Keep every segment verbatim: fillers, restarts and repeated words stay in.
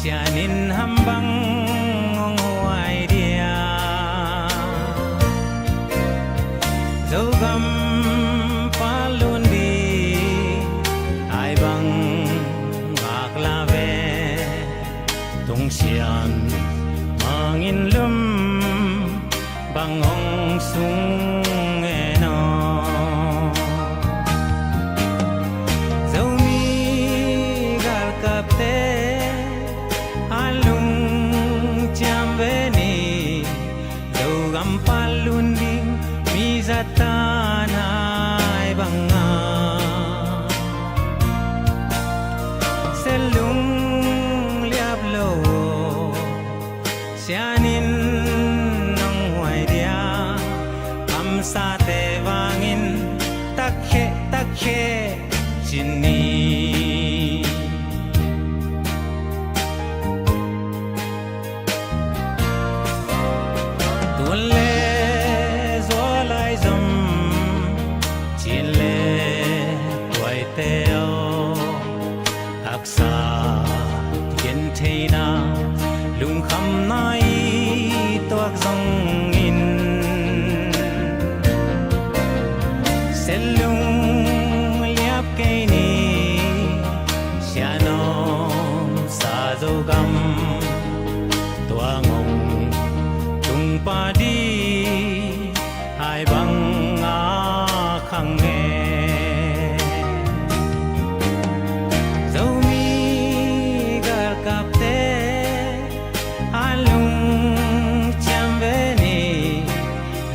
Sian in ham bang hong huai dia, Zogam palun di, ai bang ngak la ve, tung sian mangin lum bang hong sung e no. Zomi galkapte a lungciam ve ni, Zogam palun ding mi zatan ai bang a se lung liap lo. Sian in nong huai dia, kamsate vangin takhe takhe ci ni. Tun le zual ai zom, cin le tuaite aw, haksa gentheihna, lungkhamna i tuak zongin, se lung liap kei ni. Sian omsa Zogam, tua ngong tung pa di, ai bang a khang e. Zomi galkapte a lungciam ve ni,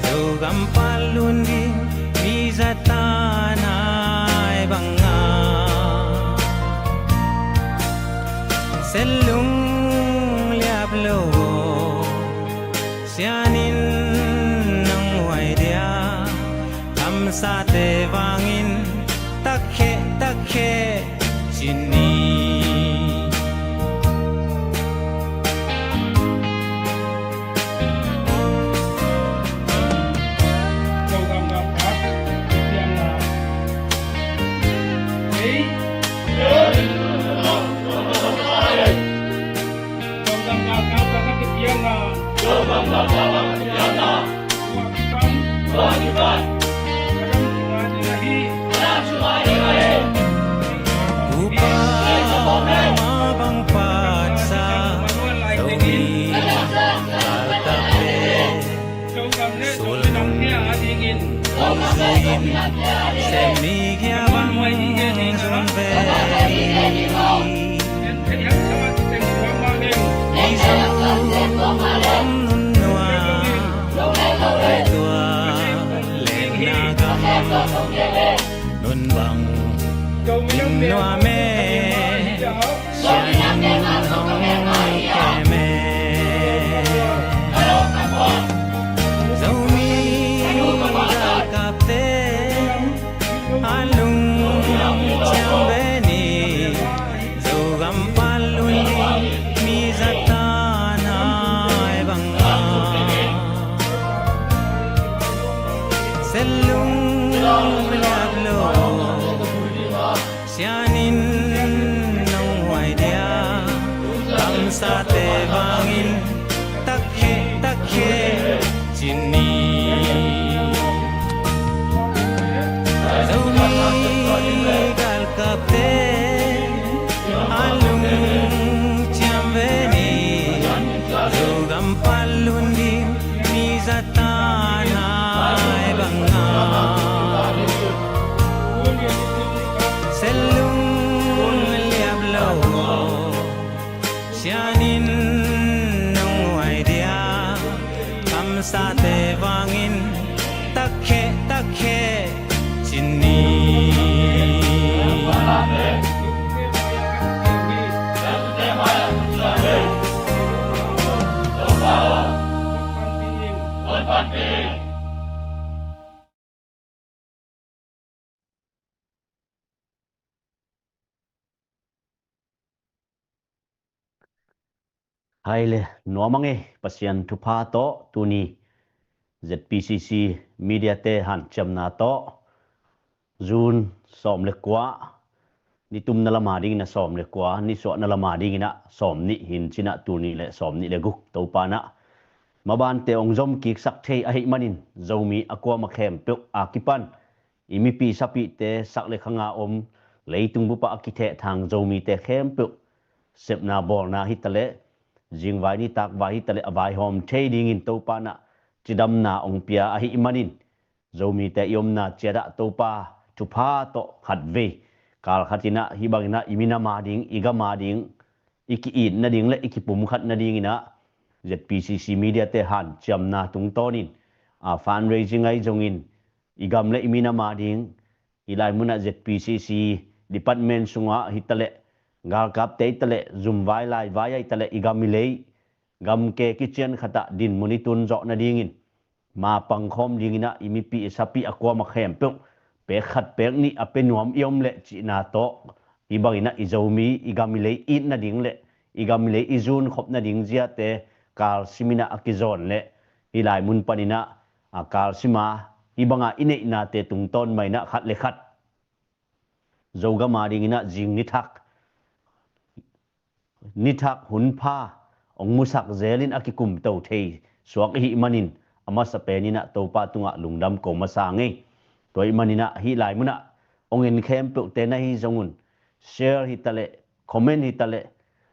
Zogam palun ding mi zatan ai bang a se lung liap lo. Sian in nong huai dia, kamsate vangin takhe takhe ci ni. Upa ma bang patsa, Zomi galkapte sulung hong zui in, sem mi gia bang zun ve. Mizo gam nunnuam, tua lenna gam nun bang in nuam e. Sian in hong kem e. Zomi galkapte a lungciam ve ni, Zogam palun ding mi zatan ai bang a se lung liap lo. Sian in nong huai dia, kamsate vangin takhe takhe ci ni. Zomi galkapte a lungciam ve ni, Zogam palun ding mi zatan ai bang a se lung liap lo. Sian in nong huai dia, kamsate vangin takhe takhe ci ni. Hai le, nuam a ngei, Pasian thupha tawh tuni Z P C C media te hanciamna tawh June sawm le kua, nitumna lama dingin a sawm le kua, nisuahna lama dingin a sawm nih hi in, cina tul nih le sawm nih le guk Topa in a mabante hong zom kiksak thei ahih manin Zomi a kuamah khempeuh a kipan i mipi sapihte, sak le khanga om, leitung bupa a kithehthang Zomite khempeuh sepna bawlna hitaleh, zingvai nitakvai hitaleh a vaihawm thei dingin Topa in a cidamna hong pia ahih manin, Zomite i omna ciat ah Topa thupha tawh khatvei kal khat in a hih bangin a i minam a ding, i gam a ding, i ki-it nading le i kipumkhat nadingin a Z P C C media te hanciamna tungtawnin a fundraising ahi zongin, i gam le i minam a ding, i lai mun ah Z P C C department sungah hitaleh, galkapte hitaleh, zumvai laivai ah hitaleh, i gam i lei, gamke kician khat ah dinmun i tun zawh nadingin, mapang khawm dingin a i mipi i sapih a kuamah khempeuh pek khat pek nih a pia nuam i om leh cihna tawh, hih bangin a i Zomi, i gam i lei it nading le i gam i lei i zunkhop nading ziate kalsim in a a kizawn leh, hih lai mun panin a, a kalsim a, hih banga i neihnate tungtawn mah in a khat le khat Zogam a dingin a zing nithak, nithak hunpha hong musak zelin a kikumto thei suak i hih manin, a masa penin a Topa tungah lungdam ko masa ngei. Tua ahih manin a hih lai mun ah hong en khempeuhte na hi zongun, share hitaleh, comment hitaleh,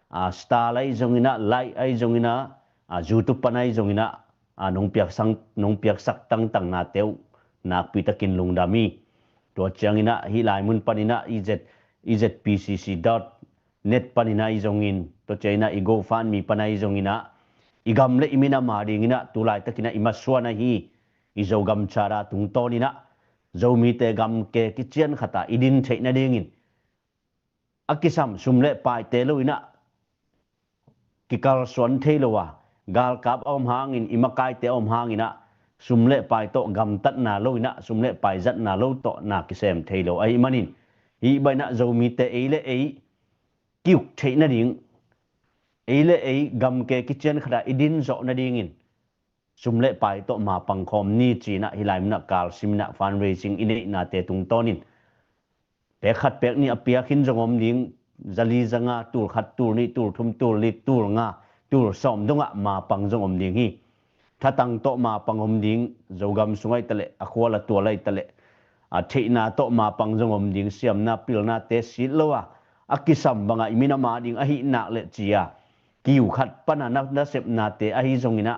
a, star ahi zongin a, like ahi zongin a, a, YouTube pan ahi zongin a, a, nong piaksak, nong piaksak tangtangnate uh nakpitakin lungdam hi. Tua ciangin a hih lai mun panin a i Z, i Z P C C dot net panin a i zongin, tua ciangin a i GoFundMe pan a i zongin a, i gam le i minam a dingin a tu laitakin a i masuan ahi i Zogam Charter tungtawnin a, Zomite gamke kician khat ah i din theih nadingin, a kisam sum le paite lo in a kikalsuan thei lo a, galkap a om hangin, i makaite a om hangin a, sum le pai tawh gamtatna lo in a, sum le pai zatna lo tawh na kisem thei lo ahih manin, hih bangin a Zomite ei le ei ki-uk theih nading, ei le ei gamke kician khat ah i din zawh nadingin sum le pai tawh mapang khawm ni, ci-in a hih lai mun ah kalsim in a fundraising i neihnate tungtawnin pek khat pek nih a piak in zong om ding, zali zanga, tul khat, tul nih, tul thum, tul li, tul nga, tul sawm dongah mapang zong om ding hi. Thatang tawh mapang om ding, Zogam sungah hitaleh, a khual a tual ah hitaleh, a theihna tawh mapang zong om ding, siamna pilnate sit lo a, a kisam bangah i minam a ding ahih nak leh ci-a, kiu khat pan a na, nasepnate ahi zongin a,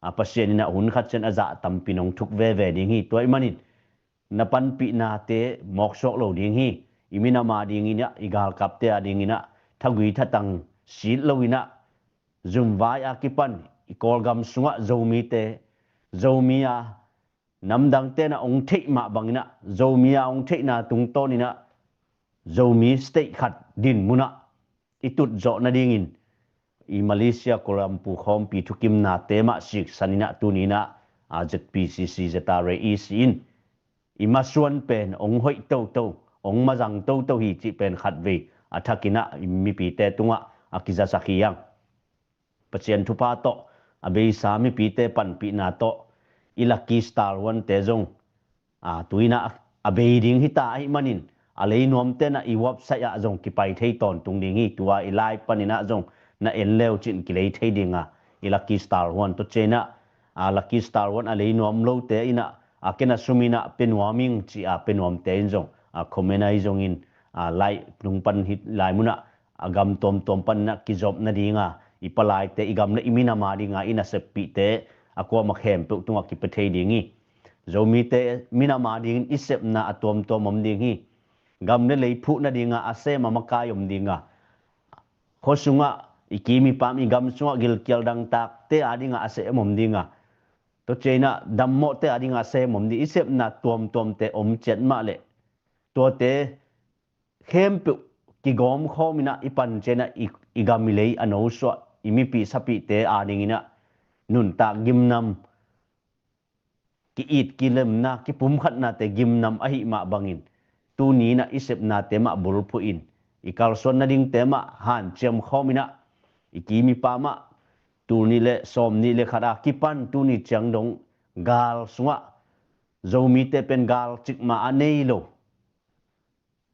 a Pasian in a hun khat ciang a zah tampi nong thuk veve ding hi. Tua ahih manin na panpihnate mawksuak lo ding hi. I minam a dingin a, i galkapte a dingin a, thagui thatang sit lo in a, zumvai a kipan i Kawlgam sungah Zomite, Zomi a, namdangte in a hong theih mah bangin a, Zomi a hong theihna tungtawnin a, Zomi state khat dinmun ah i tut zawh nadingin, i Malaysia Kuala Lumpur khawmpi thukimnate mah siksan in a, tuni in a, a Z P C C Z R A E C in i masuan pen hong hoih toto, hong mazang toto hi cih pen khatvei a thakin a i mipite tungah a kizasak hi hang. Pasian thupha tawh, a beisa mipite panpihna tawh, i Lucky Star One-te zong, a, tu-in a, a bei ding hi ta ahih manin, a lei nuamte in a i website ah zong kipai thei tawntung ding hi. Tua i live panin a zong na en leu cin kilei thei ding a, i Lucky Star One. Tua ciangin a, a, Lucky Star One a lei nuam lote in a, a, ken a sum in a pia nuam ing ci-a pia nuamte in zong, a, comment ahi zongin, a, live nung pan hih lai mun ah, a gam tuamtuam panin a kizop nading a, i palaite, i gam le i minam a ding a i naseppihte a kuamah khempeuh tungah kipia thei ding hi. Zomite minam a dingin i sepna a tuamtuam om ding hi. Gam le lei phuh nading a a sem a makai om ding a, khua sungah, i kim i pam, i gam sungah gilkial dangtakte a ding a a sem om ding a, tua ciangin a dammawhte a ding a a sem om ding, i sepna tuamtuamte om ciat mah leh, tuate khempeuh kigawm khawm in a i pan ciangin a i, i gam i lei a nosuah, i mipi sapihte a dingin a nuntak gimnam, ki-it kilemna, kipumkhatnate gimnam ahih mah bangin, tuni in a i sepnate mah bulphuh in, i kalsuan nadingte mah hanciam khawm in a, i kim i pam ah tul nih le sawm nih le khat a kipan tuni ciang dong gal sungah, Zomite pen gal cikmah a nei lo,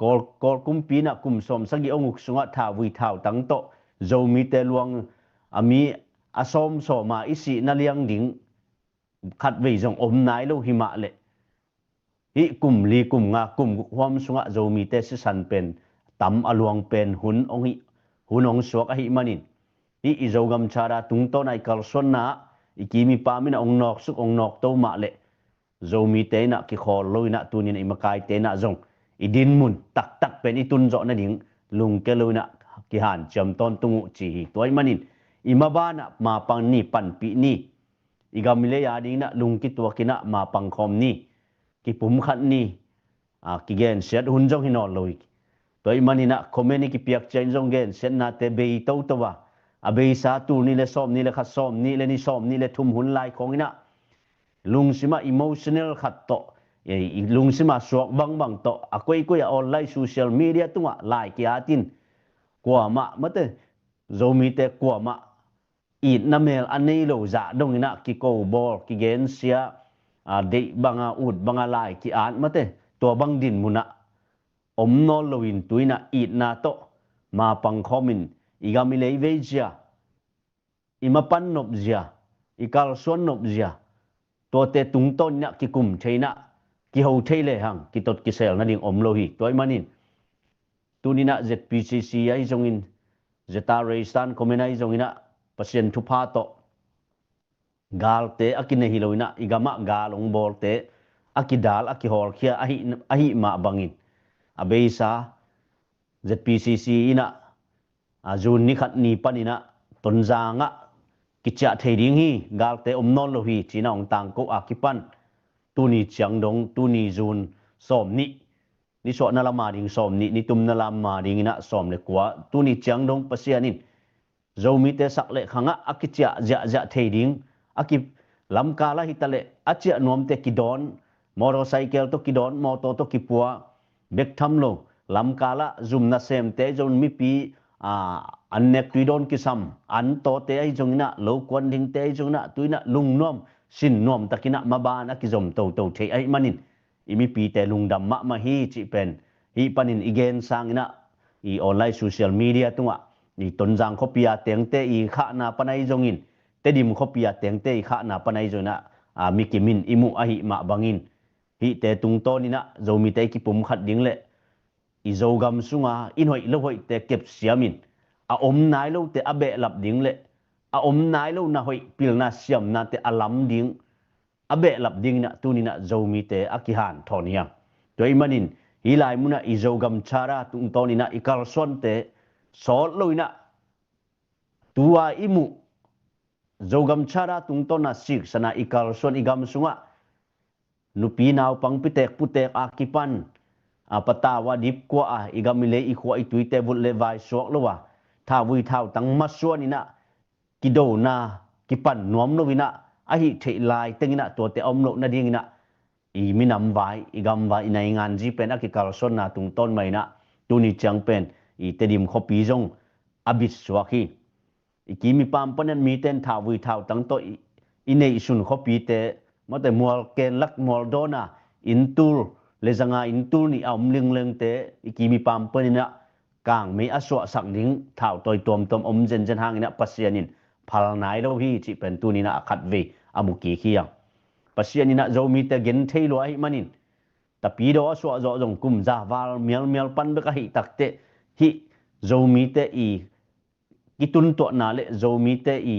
Kawl, Kawl kumpi in ah kum sawm sagih hong uk sungah thauvui thautang tawh Zomite luang a mi a sawm sawma i sihna liang ding khatvei zong om nai lo hi mah leh, hih kum li kum nga kum guk huam sungah Zomite sisan pen tam a luang pen hun hong hi, hun hong suak ahih manin, hih i Zogam Charter tungtawn a i kalsuanna ah i kim i pam in ah hong nawksuk hong nawkto mah leh, Zomite in ah kikhawl lo in ah tuni in ah i makaite in ah zong i dinmun taktak pen i tun zawh nading lungke lo in ah kihanciam tawntung uh ci hi. Tua ahih manin i maban ah mapang ni, panpih ni, i gam i lei a ding in ah lungkituak in ah mapang khawm ni, kipumkhat ni, a, kigensiat hun zong hi nawn lo hi. Tua ahih manin ah comment i kipiak ciangin zong gensiatnate bei toto a, a beisa tul nih le sawm nih le khat, sawm nih le nih, sawm nih le thum hun lai khawng in ah lungsim ah emotional khat tawh, i, i lungsim ah suak bangbang tawh a koikoi a online social media tungah lai ki-at in kuamah mate, Zomite kuamah itna mel a nei lo zah dong in ah kiko bawl, kigensia, a, deih banga ut banga lai ki-at mate, tua bang dinmun ah om nawn lo in tu in ah itna tawh mapang khawm in i gam i lei vei zia, i mapan nop zia, i kalsuan nop zia, tuate tungtawn in ah kikum thei in ah kiho thei lehang kitot kisel nading om lo hi. Tua ahih manin tuni in ah Z P C C ahi zongin, Zeta Reistan Komen ahi zongin ah Pasian thupha tawh galte a kinei hi lo in ah i gamah gal hong bawlte a kidal a kihawlkhia ahih, ahih mah bangin a beisa Z P C C in ah, a, June ni khat ni panin ah Tonzang ah kiciah thei ding hi, galte om nawn lo hi ci in ah hong tangko a kipan tuni ciang dong, tuni June sawm nih, nisuahna lam a ding sawm nih, nitumna lam a ding in ah sawm le kua, tuni ciang dong Pasian in Zomite sak le khang ah a kiciah ziahziah thei ding, a ki lamkal ah hi ta leh a ciah nuamte kidawn, motorcycle tawh kidawn, mawtaw tawh kipua, bek tham lo, lamkal ah zum nasemte zong mipi, a, an nek tui dawn kisam, an tawte ahi zongin ah, lo kuan dingte ahi zongin ah, tu in ah lungnuam, sin nuam takin ah maban a kizom toto thei ahih manin, i mipite lungdam mahmah hi cih pen hih panin i gen sangin ah, i online social media tungah, i Tonzang khuapi a tengte i khahna pan ahi zongin, Tedim khuapi a tengte i khahna pan ahi zongin ah, a, mi kim in i muh ahih mah bangin, hihte tungtawn in ah Zomite i kipumkhat ding le i Zogam sunga i hoih lo hoihte kepsiam in, a om nai lote a behlap ding le a om nai lo na hoih pilna siamnate a lam ding, a behlap ding in ah tuni in ah Zomite a kihanthawn hi hang. Tua ahih manin hih lai mun ah i Zogam Charter tungtawn in ah i kalsuante sawt lo in ah, tua i muh Zogam Charter tungtawn a siksan a i kalsuan i gam sungah nupi naupang pitek putek a kipan, a, patau a dipkua a i gam i lei i khua i tuite vulh le vai suak lo a, thauvui thautang masuan in ah kidona kipan nuam lo in ah, a hih theih lai teng in ah tuate a om loh nading in ah i minam vai, i gam vai, i naingan zi pen a kikalsuanna tungtawn mah in ah tuni ciang pen i Tedim khuapi zong a bit suak hi. I kim i pam panin mite in thauvui thautang tawh i, i neihsun khuapite, mate mual ken lak mual dawn a, inntul le zanga inntul nih a om linglengte i kim i pam panin ah kangmei a suahsak ding thautawi tuamtuam om zenzen hangin ah Pasian in phal nai lo hi cih pen tuni in ah a khatvei a mu kik hi hang. Pasian in ah Zomite gen thei lua ahih manin, tapidaw a suah zawh zong kum za val mialmial pan bek ahih takteh, hih Zomite i kituntuahna le Zomite i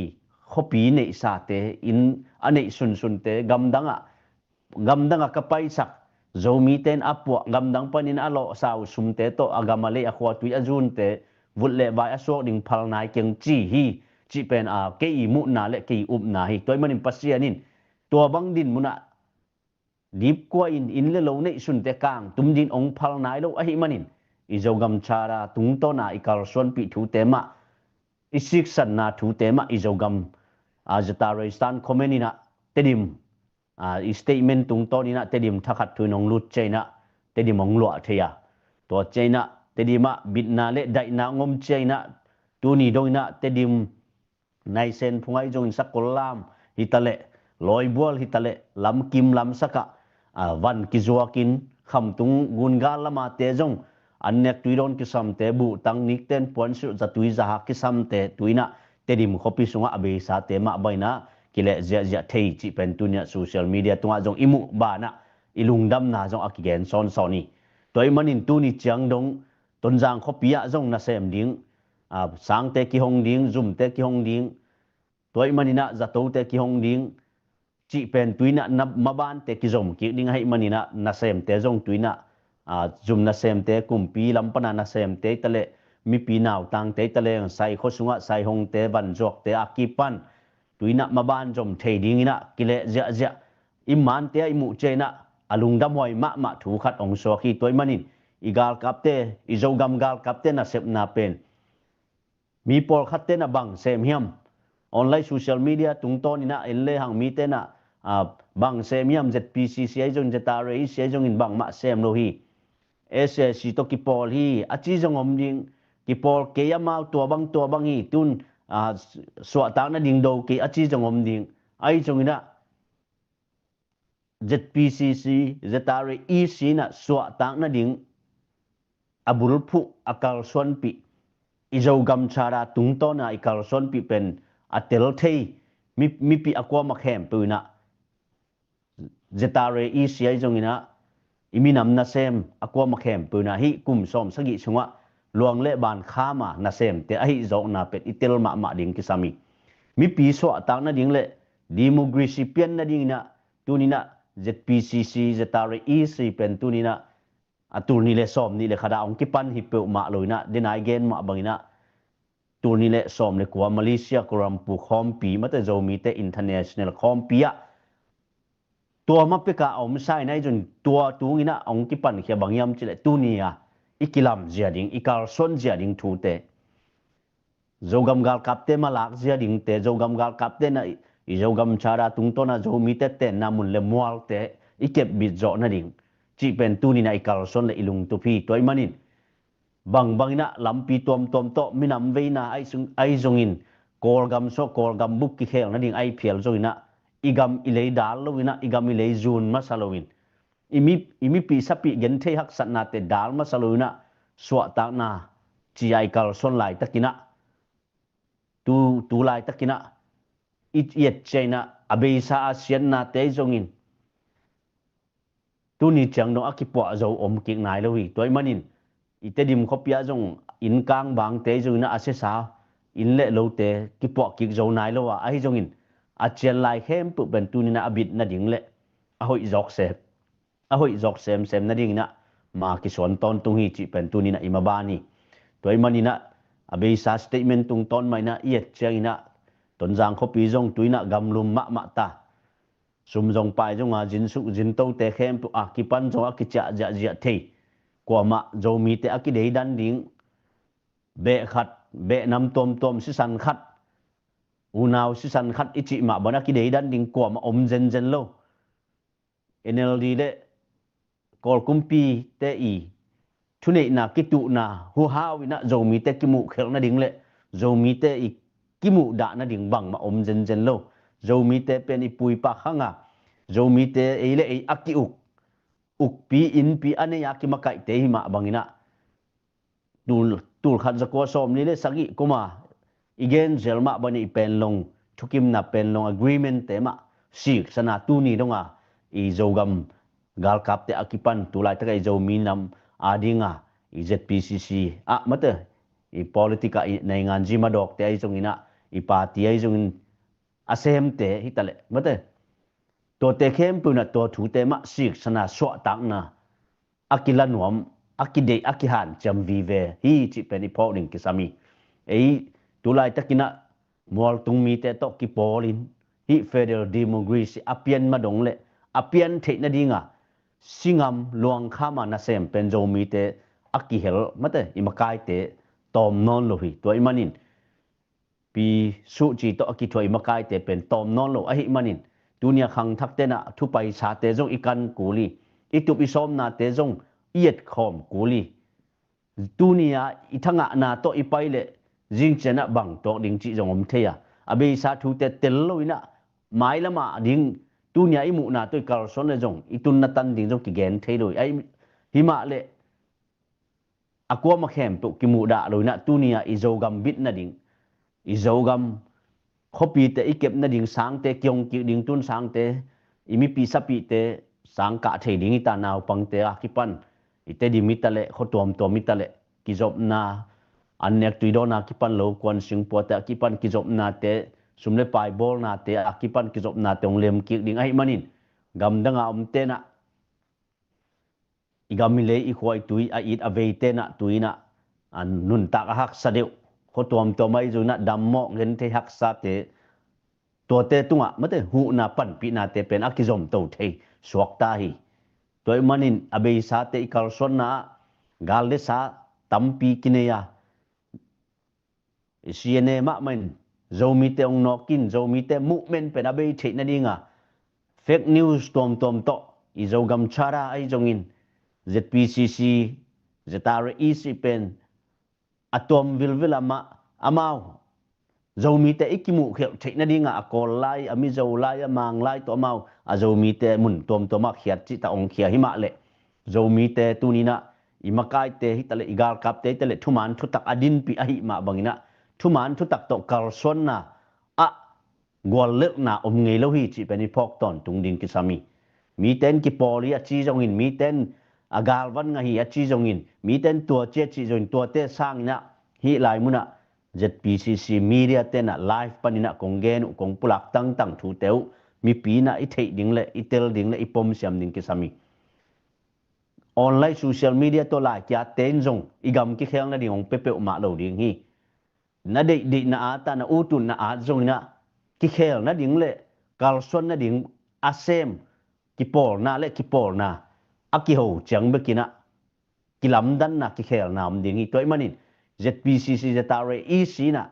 khuapi neihsate, inn a neih sunsunte, gamdang ah, gamdang ah ka paisak, Zomite in a puah, gamdang panin a lawhsa uh sumte tawh a gam a lei a khua tui a zunte vulh le vai a suak ding phal nai keng ci hi, cih pen a kei i muhna le kei i upna hi. Tua ahih manin Pasian in tua bang dinmun ah dipkua in inn le lo neihsunte kangtum ding hong phal nai lo ahih manin, i Zogam Charter tungtawn a i kalsuanpih thute mah, i siksanna thute mah i Zogam, a, Zeta Reistan Komen in ah Tedim, a, i statement tungtawn in ah Tedim thakhat thu in hong lut ciang in ah Tedim hong luah thei a, tua ciang in ah Tedim ah bitna le daihna hong om ciang in ah tuni dong in ah Tedim Naisen phung ahi zongin Sakollam hi ta leh, Lawibual hi ta leh, lamkim lamsak ah, a, van kizuakin Khamtung Gungal lam a te zong, an nek tui dawn kisamte, buhtang nikten puansilh zatui zahak kisamte, tu inah Tedim khuapi sungah a beisate mah bang inah kileh ziahziah thei cih pen tuni-ah social media tungah zong i muh banah i lungdamna zong a kigen sawnsawn hi. Tua ahih manin tuni ciang dong Tonzang khuapi ah zong nasem ding, a, sangte kihong ding, zumte kihong ding, tua ahih maninah zatote kihong ding cih pen tu inah na mabante kizom kik ding ahih maninah nasemte zong tu inah, a, zum nasemte, kumpi lam pana nasemte hi taleh, mipi nautangte hi taleh, sai khua sungah saihongte, vanzuakte a kipan tu inah maban zom thei ding inah kileh ziahziah i mante ah i muh ciang inah a lungdamhuai mahmah thu khat hong suak hi. Tua ahih manin i galkapte, i Zogam galkapte nasepna pen mi pawlkhatte na bang sem hiam? Online social media tungtawn inah en lehang mite na, a, bang sem hiam? Z P C C ahi zongin, Z R A E C ahi zongin bangmah sem lo hi. S A C tawh kipawl hi a ci zong om ding. Kipawl kei, amau tua bang tua bang hi, tun, a, suahtak nading do kei a ci zong om ding. Ahi zongin ah Z P C C, Z R A E C inah suahtak nading a bulphuh, a kalsuanpih, i Zogam Charter tungtawna i kalsuanpih pen a tel thei mi, mipi a kuamah khempeuh inah, Z R A E C ahi zongin ah, i minam nasem a kuamah khempeuh inah hih kum sawm sagih sungah luang le ban kham a nasemte ahi zawkna pen i tel mahmah ding kisam hi. Mipi suahtak nading le democracy pian nading inah tuni inah Z P C C, Z R A E C pen tuni inah a tul nih le sawm nih le khat ah hong kipan hi peuhmah lo inah, dena i gen mah bang inah tul nih le sawm le kua Malaysia Kuala Lumpur khawmpi, mate, Zomite International khawmpi ah tua mah peka a om sa inah, ahi zongin tua tung inah hong kipankhia bang hiam cih leh tuni a i kilamzia ding, i kalsuanzia ding thute, Zogam galkapte malakzia dingte, Zogam galkapte na i, i Zogam Charter tungtawna Zomite tenna mun le mualte i kepbit zawh nading cih pen tuni inah i kalsuan le i lungtup hi. Tua ahih manin bangbang inah lampi tuamtuam tawh minam veina ahi zong, ahi zongin Kawlgam sungah Kawlgam buk kikhel nading ahi phial zong inah, i gam i lei dal lo inah, i gam i lei zun masa lo in, i mi, i mipi sapih genthei haksatnate dal masa lo inah, suahtakna ci a i kalsuan laitak inah, tu, tu laitak inah i, i et ciang inah a beisa a siatnate ahi zongin tuni ciang dong a kipuah zo om kik nai lo hi. Tua ahih manin i Tedim khuapi ah zong inn kang bangte ahi zongin ah a siasa inn le lote kipuah kik zo nai lo a, ahi zongin a cian lai khempeuh pen tuni inah a bit nading le a hoih zawk sem, a hoih zawk semsem nading inah ma kisuan tawntung hi cih pen tuni inah i maban hi. Tua ahih manin ah a beisa statement tungtawn mah inah i et ciang inah Tonzang khuapi zong tu inah gamlum mahmah ta. Sum zong pai zong a zinsuk zintote khempeuh a kipan zong a kiciah ziahziah thei. Kuamah Zomite a kideidan ding beh khat, beh nam tuamtuam sisan khat, unau sisan khat i cih mah bang a kideidan ding kuamah om zenzen lo. N L D le Kawl kumpite i thuneihna kituhna huhau inah Zomite kimuhkhelh nading le Zomite i kimuhdah nading bangmah om zenzen lo. Zomite pen i puipak hang a, Zomite ei le ei a ki-uk, ukpi innpi a nei a kimakaihte hi mah bang inah tul, tul khat zakua sawmli le sagih kuma i gen zel mah bang inah i Panglong thukimna, Panglong agreement te mah siksana tuni donga i Zogam galkapte a kipan tu laitaka i Zomi nam adinga i Z P C C ah mate, i politika, i naingan zimadawkte ahi zongin ah, i party ahi zongin a semte hi taleh mate, tuate khempeuh inah tua thute mah siksana suahtakna a kila nuam, a kideih, a kihanciam vive hi cih pen i phawk ding kisam hi. Ei tu laitakin ah mualtung mite tawh kipawlin hih federal democracy a pian madong le a pian theih nadinga singam luangkhama nasem pen Zomite a kihel mate i makaite tawm nawn lo hi. Tua ahih manin Pi Suh Ci tawh a kithuah i makaite pen tawm nawn lo ahih manin, tunia khangthakte na thupaisate zong i kan kul hi. I tup i sawmnate zong i etkhawm kul hi. Tunia i thangahna tawh i pai leh zingcianah bang tuak ding cih zong om thei a, a beisa thute tel lo inah mailamah ding tunia i muhna tawh i kalsuan le zong i tunna tan ding zong kigen thei lo hi. Ahi, himah leh a kuamah khempeuh kimuh dah lo inah tuni-ah i Zogam bit nading, i Zogam khuapite i kep nading sangte, kihong kik ding tun sangte, i mipi sapite sang kah thei ding i ta naupangte a kipan, i Tedim i ta leh, khua tuamtuam i ta leh, kizopna, an nek tui dawn a kipan lo, kuan singpuate a kipan kizopnate, sum le pai bawlnate a kipan kizopnate hong lem kik ding ahih manin, gamdang a om tenah, i gam i lei i khua i tui a it a vei tenah tuni inah a nuntak a haksa deuh, khua tuamtuam ahi zong inah dammawh genthei haksate, tuate tungah mate huhna panpihnate pen a kizomto thei suakta hi. Tua ahih manin a beisate i kalsuanna ah gal le sa tampi kinei a, i C N A mahmah in Zomite hong nawk in, Zomite movement pen a bei theih nadinga fake news tuamtuam tawh, i Zogam Charter ahi zongin, Z P C C, Z R A E C pen a tuam vilvil amah, amau Zomite i kimuhkhelh theih nadinga a Kawl lai, a Mizo lai, a Mang lai tawh amau a Zomite mun tuamtuam ah khiat cihtak hong khia hi mah leh, Zomite tuni inah i makaite hi ta leh, i galkapte hi ta leh, thuman thutak a dinpih ahih mah bang inah thuman thutak tawh kalsuanna ah guallelhna om ngei lo hi cih pen i phawk tawntung ding kisam hi. Mite in kipawl hi a ci zongin, mite in a galvan ngah hi a ci zongin, mite in tua ci a cih zongin, tuate sang inah hih lai munah Z P C C media tenah live pan inah kong gen uh, kong pulak tangtang thute uh mipi inah i theih ding le i tel ding le i pomsiam ding kisam hi. Online social media tawh laikiatte in zong i gam kikhel nading hong pia peuhmah lo ding hi. Na deihdeihna at a, na ututna at zong inah kikhel nading le kalsuan nading a sem, kipawlna le kipawlna a kiho ciang bek inah kilamdanna, kikhelna om ding hi. Tua ahih manin Z P C C, Z R A E C inah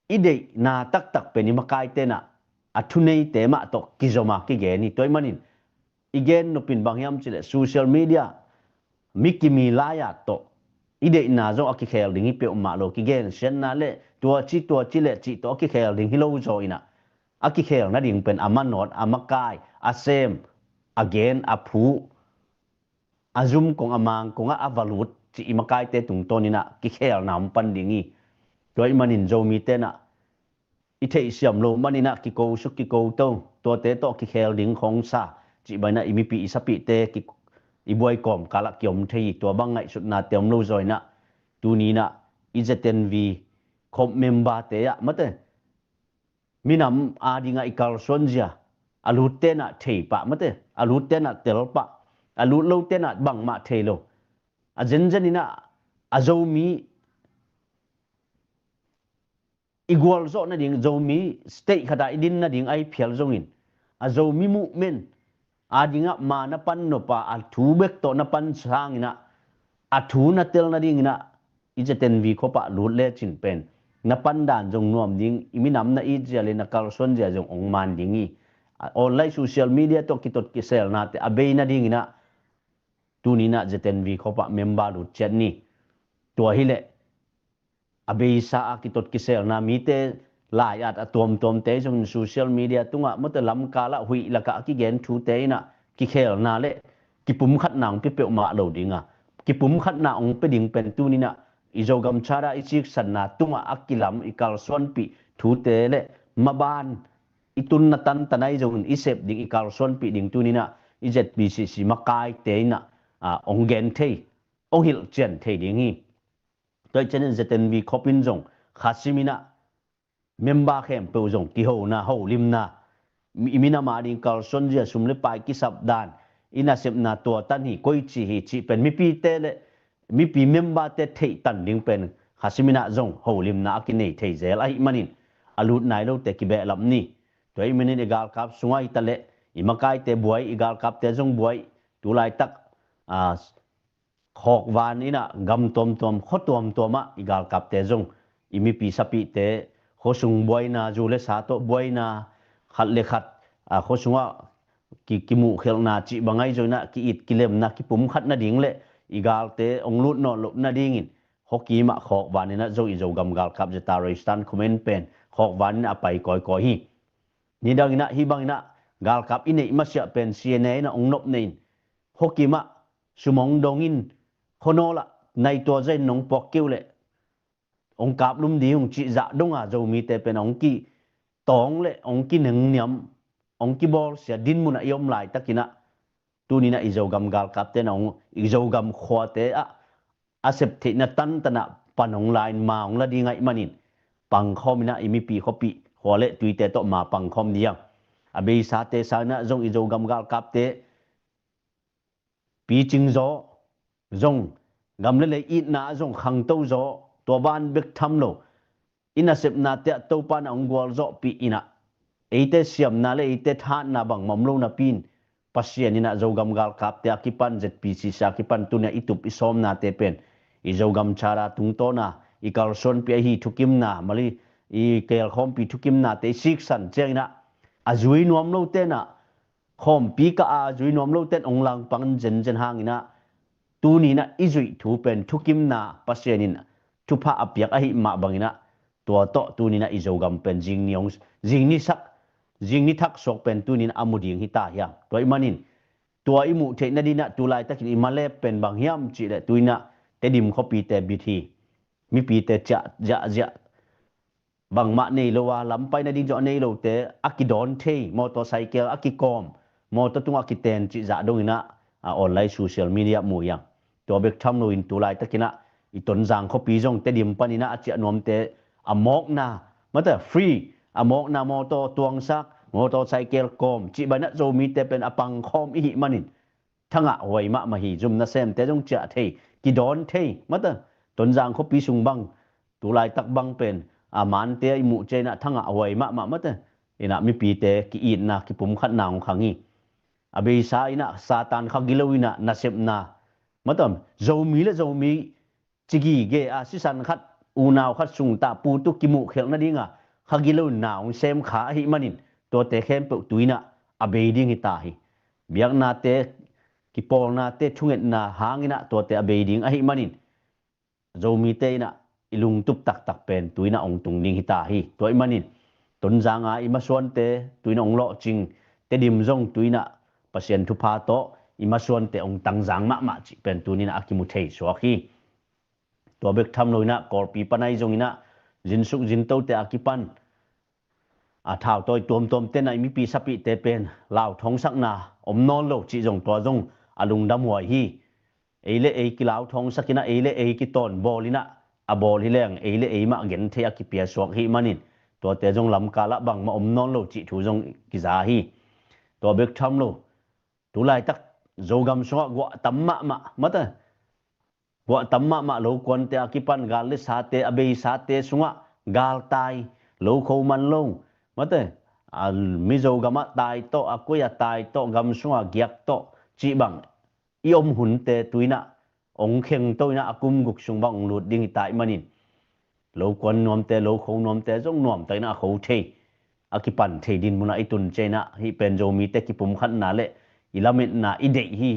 i deihna taktak pen i makaite inah a thuneite mah tawh kizom a kigen hi. Tua ahih manin i gen nop in bang hiam cih leh, social media mi kimi lai-at tawh i deihna zong a kikhel ding hi peuhmah lo, kigensiatna le tua ci tua ci le cih tawh a kikhel ding hi lo zaw inah, a kikhel nading pen a manawt, a makai, a sem, a gen, a phu, a zum kong, a mang kong ah a va lut cih i makaite tungtawn inah kikhelna om pan ding hi. Tua ahih manin Zomite inah i theihsiam loh man inah kiko suk, kiko to, tuate tawh kikhel ding khawng sa cih bang inah i mipi i sapite ki, i buai kawmkal ah kiom thei hi. Tua bang ngaihsutnate om lo zaw inah tuni inah i Z N V khop memberte ah mate minam adingah i kalsuanzia a lutte inah thei pah mate, a lutte inah tel pah, a lut lote inah bangmah thei lo. A zenzen inah a Zomi i gualzawh nading, Zomi state khat ah i din nading ahi phial zongin, a Zomi movement adingah ma na pan nop a, a thu bek tawh na pan sang inah a thu na tel nading inah i Z N V khop ah lut lecin pen na pan dan zong nuam ding, i minam na itzia le na kalsuanzia zong hong man ding hi. A online social media tawh kitot kiselnate a bei nading inah tuni inah Z N V khop ah member lut ciat ni. Tua hi leh a beisa a kitot kiselna, mite lai-at a tuamtuamte zong social media tungah mate lamkal ah huih lakah a kigen thute inah kikhelna le kipumkhatna hong pia peuhmah lo ding a, kipumkhatna hong pia ding pen tuni inah i Zogam Charter i siksanna tungah a kilam i kalsuanpih thute le maban i tunna tantan ahi zongin i sep ding, i kalsuanpih ding tuni inah i Z P C C makaite inah hong gen thei, hong hilhcian thei ding hi. Tua ahih ciangin Z N V khop in zong khasim inah member khempeuh zong kihona, holimna, i minam ading kalsuanzia, sum le pai kisap dan, i nasepna tua tan hi, koici hi cih pen mipite le mipi memberte theihtan ding pen khasim inah zong holimna a kinei thei zel ahih manin a lut nai lote kibehlap ni. Tua ahih manin i galkap sungah hi ta leh i makaite buai, i galkapte zong buai, tu laitak khawkvan inah gam tuamtuam, khua tuamtuam ah i galkapte zong, i mipi sapite khuasung buaina, zu le sa tawh buaina, khat le khat khuasungah ki, kimuhkhelhna cih bang ahi zong inah ki-it kilemna, kipumkhat nading le i galte hong lut nawn loh nadingin khuakim ah khawkvan inah zong i Zogam galkap Z R A Stand Command pen khawkvan inah a pai kawikawi hi. Nidang inah hih bang inah galkap i neih masiah pen C N A inah hong nopna in khuakim ah sum hong dong in, khuanawl ah nai tua zahin nong puak keu leh hong kaplum ding hong cih zah donga Zomite pen hong kitawng le hong kinengniam, hong kibawlsia dinmun ah i om laitakin ah, tuni-in ah i Zogam galkapte in ah hong, i Zogam khuate ah a sep theihna tantan ah pan hong la-in ma hong la ding ahih manin, pangkhawm in ah i mipi khuapi khua le tuite tawh ma pangkhawm ding. A beisate sangin ah zong i Zogam galkapte picing zaw zong, gam le lei itna ah zong khangto zaw, tua ban bek tham lo i nasepnate ah Topa in ah hong gualzawhpih in ah, eite siamna le eite thahatna bangmah om lo napi-in, Pasian in ah Zogam galkapte a kipan, Z P C C a kipan tuni-a i tup i sawmnate pen i Zogam Charter tungtawn a i kalsuanpih ahi thukimna, mali i kelkhawmpi thukimnate i siksan ciangin ah, a zui nuam lote in ah, khawmpi kah a zui nuam lote in hong langpang zenzen hangin ah, tuni-in ah i zuih thu pen thukimna, Pasian in thupha a piak ahih mah bangin ah, tua tawh tuni-in ah i Zogam pen zingni hong, zingni sak, zingni thak suak pen tuni-in ah a mu ding hi ta hiam? Tua ahih manin, tua i muh theih nadingin ah tu laitakin i malep pen bang hiam cih leh, tu-in ah Tedim khuapite bit hi. Mipite ciah ziahziah, bangmah nei lo a, lam pai nading zong a nei lote a kidawn thei, motorcycle a kikawm, motor tungah a kiten cih zah dongin ah, a online social media mu hiam? Tua bek tham loin tu laitakin ah i Tonzang khuapi zong Tedim panin ah a ciah nuamte a mawkna, mate, free a mawkna, motor tuangsak, motorcycle kawm cih bangin ah Zomite pen a pangkhawm i hih manin, thangah huai mahmah hi. Zum nasemte zong ciah thei, kidawn thei, mate, Tonzang khuapi sung bang, tu laitak bang pen a mante i muh ciangin ah thangah huai mahmah, mate, in ah mipite ki-itna, kipumkhatna hong khang hi. A beisa in ah Satan kha gilo in ah nasepna, mate, Zomi le Zomi cigige a sisan khat, unau khat sung tah putu kimuhkhelh nadinga kha gilo in na hong sem kha ahih manin, tuate khempeuh tu-in ah a bei ding hi ta hi. Biaknate, kipawlnate, thungetna hangin ah tuate a bei ding ahih manin, Zomite in ah i lungtup taktak pen tu-in ah hong tung ding hi ta hi. Tua ahih manin, Tonzang a i masuante tu-in ah hong lawhcing, Tedim zong tu-in ah Pasian thupha tawh i masuante hong tangzang mahmah cih pen tuni-in ah a kimu thei suak hi. Tua bek tham loin ah Kawlpi panai zongin ah zinsuk zintote a kipan a thautawi tuamtuamte in ah i mipi sapihte pen lauthawngsakna om nawn lo cih zong, tua zong a lungdam huai hi. Ei le ei kilauthawngsak in ah, ei le ei kitawnbawl in ah a bawl hi leng, ei le ei mah genthei a kipia suak ahih manin, tuate zong lamkal ah bangmah om nawn lo cih thu zong kiza hi. Tua bek tham lo, tu laitak Zogam sungah guah tam mahmah, mate, guah tam mahmah, lokuante a kipan gal le sate, a beisate sungah galtai, lokho man lo, mate, a Mizo gamah tai tawh, a koi ah tai tawh, gam sungah giak tawh cih bang i om hunte tu-in ah hong khengto in ah a kum guk sung bang hong lut ding hi ta ahih manin, lokuan nuamte, lokho nuamte zong nuamtakin ah a kho thei, a kipan thei dinmun ah i tun ciangin ah, hih pen Zomite kipumkhatna le i lametna, i deih hi,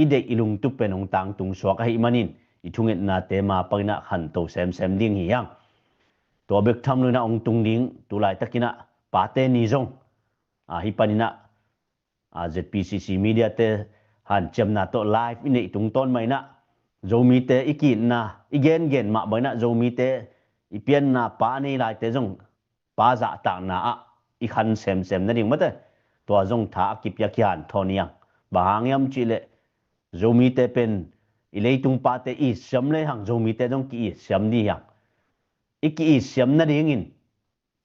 i deih i lungtup pen hong tangtung suak ahih manin, i thungetnate ma pangin ah khanto semsem ding hi hang. Tua bek tham loin ah hong tung ding tu laitakin ah Pate Ni zong, a, hih panin ah, a, Z P C C mediate hanciamna tawh live i neih tungtawn mah in ah, Zomite i ki-itna i gengen mah bangin ah, Zomite i pianna pa a nei laite zong pa zahtakna ah i khan semsem nading, mate, tua zong tha a kipia kihanthawn hi hang. Bang hang hiam cih leh, Zomite pen i leitung pate itsiam le hang, Zomite zong ki-itsiam ding hi hang. I ki-itsiam nadingin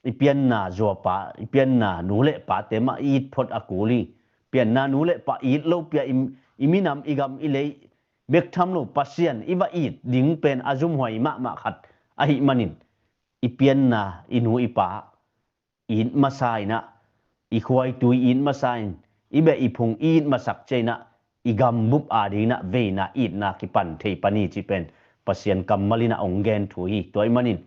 i pianna zuapa, i pianna nu le pate mah i it phot a kul hi. Pianna nu le pa it lopi-a i, i minam, i gam, i lei bek tham lo, Pasian i va it ding pen a zumhuai mahmah khat ahih manin, i pianna i nu i pa it masa in ah, i khuaitui it masa in, i beh i phung it masak ciangin ah, i gambup adingin ah veina, itna kipan thei pan hi cih pen Pasian kammal in ah hong gen thu hi. Tua ahih manin,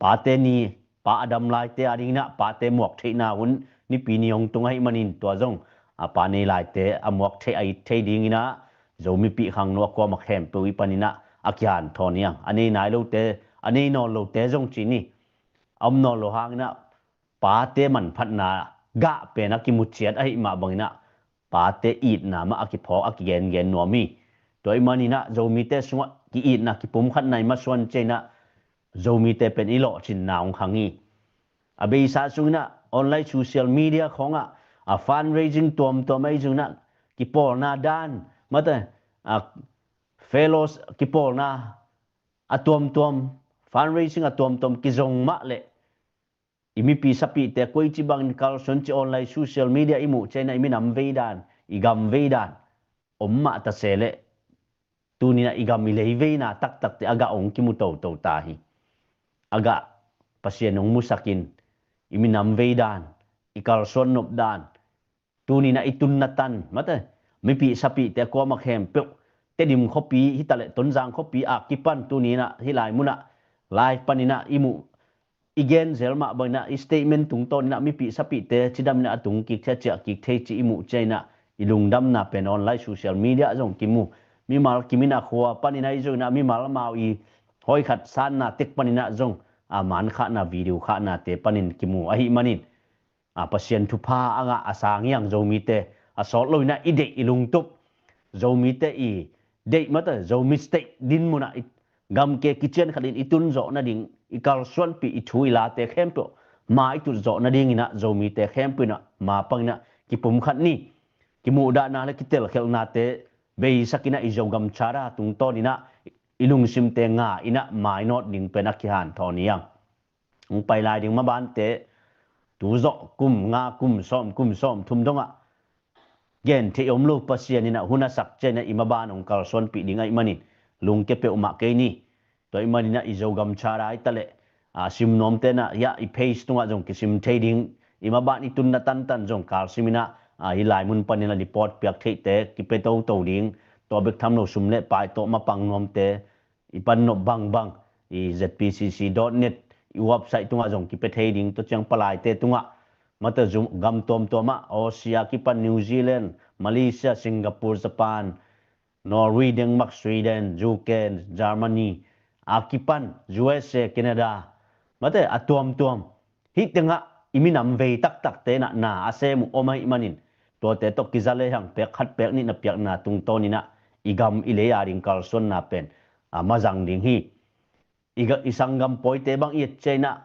Pate Ni, pa a dam laite adingin ah pate muak theihna hun Nipi ni hong tung ahih manin, tua zong a pa nei laite a muak theih, a it thei dingin ah, Zomipih khangno a kuamah khempeuh i panin ah a kihanthawn hi hang. A nei nai lote, a nei nawn lote zong ci ni, a om nawn lo hangin ah pate manphatna gah pen a kimu ciat ahih mah bangin ah, pate itna mah a kiphawk, a kigengen nuam hi. Tua ahih manin ah Zomite sungah ki-itna kipumkhatna i masuan ciangin ah Zomite pen i lawhcinna hong khang hi. A beisa sungin ah online social media khawngah a fundraising tuamtuam ahi zongin ah kipawlna dan, mate, a fellows kipawlna a tuamtuam, fundraising a tuamtuam kizong mah leh i mipi sapihte koici bangin kalsuan ci online social media i muh ciangin ah i minam vei dan, i gam vei dan om mah ta se leh tuni-in ah i gam i lei veina taktakte a gah hong kimu toto ta hi. A gah Pasian hong musakin i minam vei dan, i kalsuan nop dan, tuni-in ah i tunna tan, mate, mipi sapihte a kuamah khempeuh, Tedim khuapi hitaleh Tonzang khuapi a kipan tuni-in ah hih lai munah live panin ah i muh, i gen zel mah bangin ah i statement tungtawnin ah mipi sapihte cidamin ah a tung kik thei, a ciah kik thei cih i muh ciangin ah i lungdamna pen online social media zong kimu. Mimal kimin a khua panin ahi zongin ah mimal amau i hawikhat sanna tek panin ah zong a man khahna, video khahnate panin kimu ahih manin a Pasian thupha a ngah a sang hi hang. Zomite a sawt loin ah i deih i lungtup, Zomite i deih, mate, Zomi state din munah i gamke kician khatin i tun zawh nading, i kalsuanpih i thu i late khempeuh ma i tut zawh nadingin ah Zomite khempeuh in ah ma pangin ah kipumkhat ni. Kimuhdahna le kitelkhelhnate beisakin ah i Zogam Charter tungtawnin ah i lungsimte nga in ah mainawt ding pen a kihanthawn hi hang. Hong pai lai ding mabante, tu zawh kum nga, kum sawm, kum sawmthum dongah gen theih om lo, Pasian in ah hun a sak ciangin ah i maban hong kalsuanpih ding ahih manin lungke peuhmah kei ni. Tua ahih manin ah i Zogam Charter hitaleh a sim nuamte in ah hiah i page tungah zong kisim thei ding, i maban i tunna tantan zong kalsimin ah a hih lai mun panin a report piak theihte kipia toto ding. Tua bek tham lo sum le pai tawh mapang nuamte i pan nop bangbang i Z P C C dot net i website tungah zong kipia thei ding. Tua ciang palaite tungah, mate, zum gam tuamtuamah, Aussie a kipan New Zealand, Malaysia, Singapore, Japan, Norway, Denmark, Sweden, U K, Germany a kipan U S A, Canada, mate, a tuamtuam hih tengah i minam vei taktakte in ah na a sem uh om ahih manin tuate tawh kiza lehang pek khat pek nih na piakna tungtawnin ah i gam i lei a ding kalsuanna pen a mazang ding hi. I ga-, i sanggam pawite bang i et ciangin ah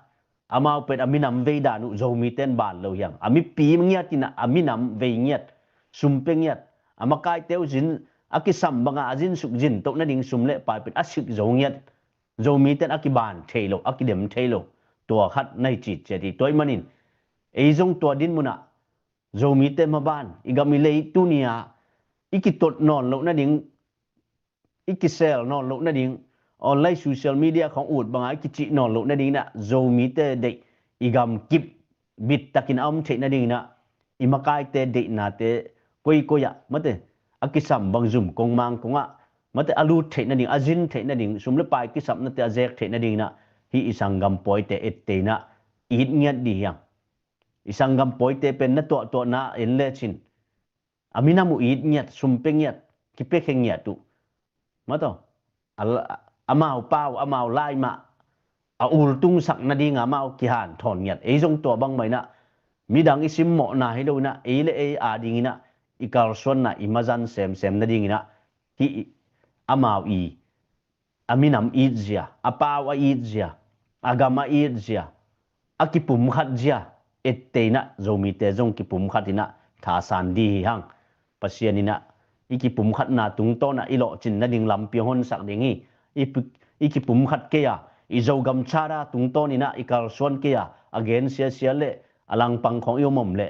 amau pen a minam vei dan uh Zomite in ban lo hi hang. A mipi ngiatin ah a minam vei ngiat, sum pia ngiat, a makaite uh zin a kisam banga a zinsuk zintoh nading sum le pai pen a sik zo ngiat Zomite in a kiban thei lo, a kidem thei lo. Tua khat na hi citciat hi. Tua ahih manin ei zong tua din munah Zomite maban i gam i lei tuni-a i kitot nawn loh nading, i kisel nawn loh nading, online social media khawng ut banga i kicih nawn loh nading in ah Zomite deih i gam kip bittakin a om theih nadingin ah i makaite deihnate koikoi ah, mate, a kisam bang zum kongmang kongah, mate, a lut theih nading, a zin theih nading, sum le pai kisapnate a zek theih nadingin ah hih i sanggam pawite ettei in ah it ngiat dih hiang. I sanggam pawite pen na tuahtuahna en lecin a minam uh it ngiat, sum pia ngiat, kipia khe ngiat uh, mate, a la-, amau pau, amau lai mah a ultungsak nadinga amau kihanthawn ngiat. Ei zong tua bangmah in ah midang i simmawhna hi lo in ah ei le ei adingin ah i kalsuanna i mazan semsem nadingin ah hih amau i a minam it zia, a pau a it zia, a gam a it zia, a kipumkhat zia ettei in ah Zomite zong kipumkhat in ah thasan dih hi hang. Pasian in ah i kipumkhatna tungtawn ah i lawhcin nading lampi hong honsak ding hi. I pi-, i kipumkhat kei a, i Zogam Charter tungtawnin ah i kalsuan kei a, a gen siasia le a langpang khawng i om om le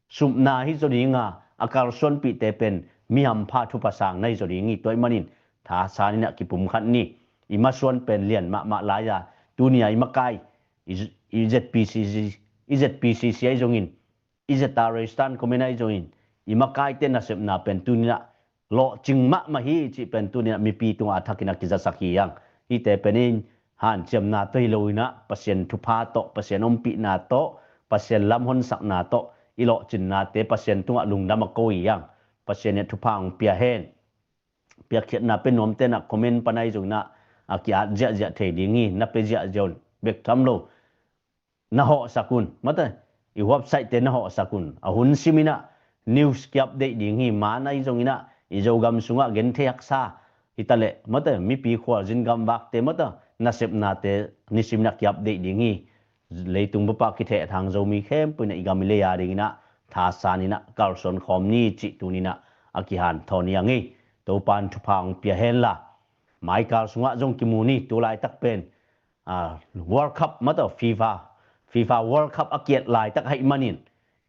supna hi zaw dinga, a kalsuanpihte pen mi hampha thupha sang na hi zaw ding hi. Tua ahih manin thasan in ah kipumkhat ni. I masuan pen lian mahmah lai a, tuni-a i makai i, i Z P C C, i Z P C C ahi zongin, i Z R A Stand Committee ahi zongin, i makaite nasepna pen tuni-in ah lawhcing mahmah hi cih pen tuni-in ah mipi tungah a thakin a kizasak hi hang. Hihte pen in hanciamna tawh hi lo in ah Pasian thupha tawh, Pasian ompihna tawh, Pasian lam honsakna tawh i lawhcinnate Pasian tungah lungdam a ko hi hang. Pasian in ah thupha hong pia hen. Piakkhiatna pia nuamte in ah comment pan ahi zongin ah a ki-at ziahziah thei ding hi. Na pia ziahziah un, bek tham lo na hawhsak un, mate, i website-te na hawhsak un. A hun simin ah news ki-update ding hi. Man ahi zongin ah i Zogam sungah genthei haksa Hi ta leh mate mipi khualzin gamvakte mate nasepnate nisim in ah ki-update ding hi. Leitung bup ah kithehthang Zomi khempeuh in ah i gam i lei a ding in ah thasan in ah kalsuan khawm ni cih tuni in ah a kihanthawn hi ing ei. Topa'n thupha hong pia hen la. Maikal sungah zong kimu ni, tu laitak pen World Cup mate, FIFA FIFA World Cup a ki-et laitak ahih manin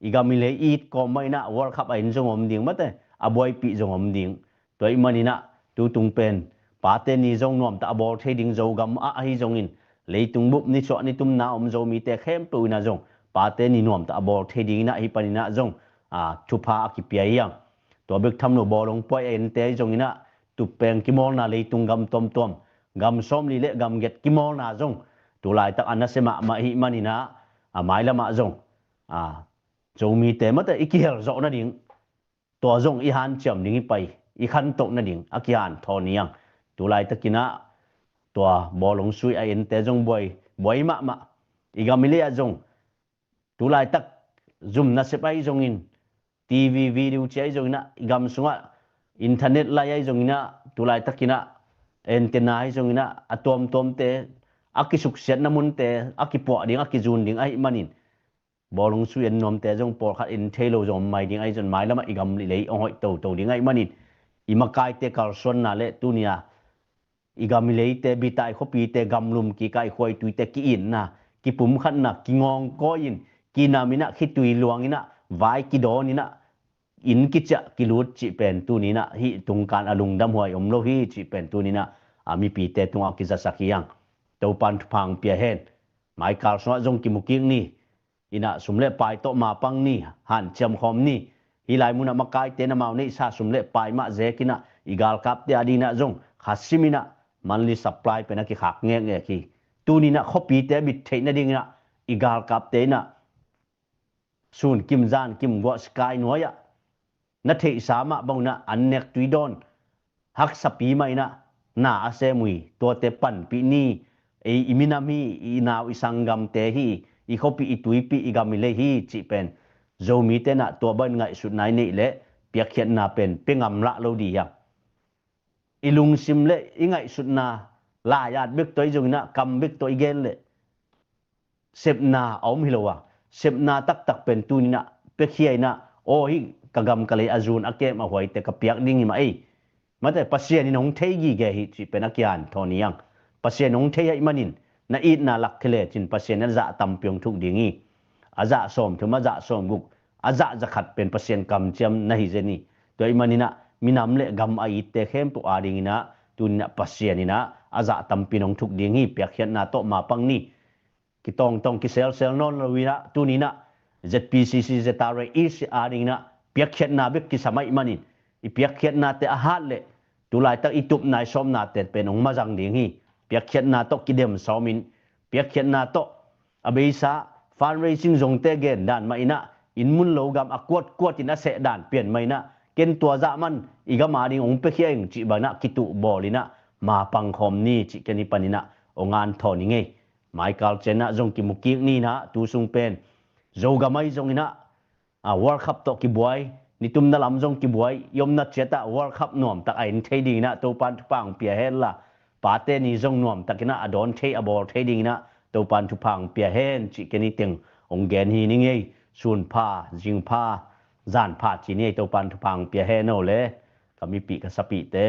i gam i lei i it kawm mah in ah World Cup a en zong om ding mate, a buaipih zong om ding. Tua ahih manin ah tutung pen Pate Ni zong nuamtah a bawl thei ding, Zogam ah ahi zongin leitung bup nisuah nitumna om Zomite khempeuh in ah zong Pate Ni nuamtah a bawl thei ding in ah hih panin ah zong thupha a kipia hi ing. Tua bek tham lo bawlung puai a ente ahi zongin ah tuppeng kimawlna, leitung gam tuamtuam gam sawmli le gam giat kimawlna zong tu laitak a nasia mahmah ahih manin ah a mailam ah zong Zomite mate i kihel zawh nading, tua zong i hanciam ding hi pai, i khantoh nading a kihanthawn hi ing. Tu laitakin ah tua bawlung sui a ente zong buai buai mahmah. I gam i lei ah zong tu laitak zum nasep ahi zongin, TV video ci ahi zongin ah, i gam sungah internet lai ahi zongin ah, tu laitakin ah antenna ahi zongin ah a tuamtuamte, a kisuksiatna munte a kipuah ding, a kizun ding ahih manin bawlung sui en nuamte zong pawlkhat en thei lo zong om mai ding ahi zong, mailam ah i gam i lei hong hoih toto ding ahih manin i makaite kalsuanna le tuni a i gam i leite, bitai khuapite, gamlum kikah i khuaituite ki-itna, kipumkhatna, kingawngkawi in, kinam in ah, khitui luang in ah, vai kidawn in ah, inn kiciah kilut cih pen tuni in ah hih tungkan a lungdamhuai om lo hi cih pen tuni in ah a mipite tungah kizasak hi ing. Topa'n thupha hong pia hen. Maikal sungah zong kimu kik ni. In ah sum le pai tawh mapang ni, hanciam khawm ni. Hih lai munah makaite in amau neihsa sum le pai mah zek in ah i galkapte a ding in ah zong khasim in ah monthly supply pen a kikhak ngekngek hi. Tuni in ah khuapite a bit theih nading in ah i galkapte in ah sun kim zan kim guah Sky nuai ah na theihsa mah bang in ah an nek tui dawn haksapi mah in ah na a sem uh hi. Tuate panpih ni. Ei i minam hi, i nau i sanggamte hi, i khuapih i tuipih i gam i lei hi cih pen Zomite in ah tua bang ngaihsutna i neih leh piakkhiatna pen pia ngam lah lo ding hi. I lungsim le i ngaihsutna lai-at bek tawh ahi zongin ah, kam bek tawh i gen leh sepna a om hi lo a, sepna taktak pen tuni in ah piakhia in ah, aw hih ka gam ka lei a zun a kem a huaite ka piak ding hi mah ei. Mate, Pasian in hong thei gige hi cih pen a kihanthawn hi ing. Pasian hong thei ahih manin na itna lak khia lecin Pasian in a zah tampi hong thuk ding hi. A zah sawmthum, a zah sawmguk, a zah zakhat pen Pasian kamciam na hi zen hi. Tua ahih manin ah minam le gam a itte khempeuh a ding in ah tuni in ah Pasian in ah a zah tampi in hong thuk ding hi. Piakkhiatna tawh mapang ni. Kitawngtawng kiselsel nawn lo in ah tuni in ah ZPCC, ZRA East a ding in ah piakkhiatna bek kisam ahih manin i piakkhiatnate a hat leh tu laitak i tupna i sawmnate pen hong mazang ding hi. Piakkhiatna tawh kidem sawm in, piakkhiatna tawh a beisa fundraising zongte gen dan mah in ah inn mun lo gam a kuatkuat in a seh dan pian mah in ah ken tua zah man i gam a ding hong piakhia ing cih bang in ah kituh bawl in ah mapang khawm ni cih ken hih panin ah hong hanthawn hi ing ei. Maikal ciang ah zong kimu kik ni in ah tu sung pen Zogam ahi zongin ah World Cup tawh kibuai, nitumna lam zong kibuai, i omna ciat ah World Cup nuamtak a en thei ding in ah Topa'n thupha hong pia hen la. Pate Ni zong nuamtak in ah a dawn thei, a bawl thei ding in ah Topa'n thupha hong pia hen cih ken hih teng hong gen hi ning ei. Sun pha, zing pha, zan pha ci ni ei. Topa'n thupha hong pia hen aw le ka mipih ka sapihte.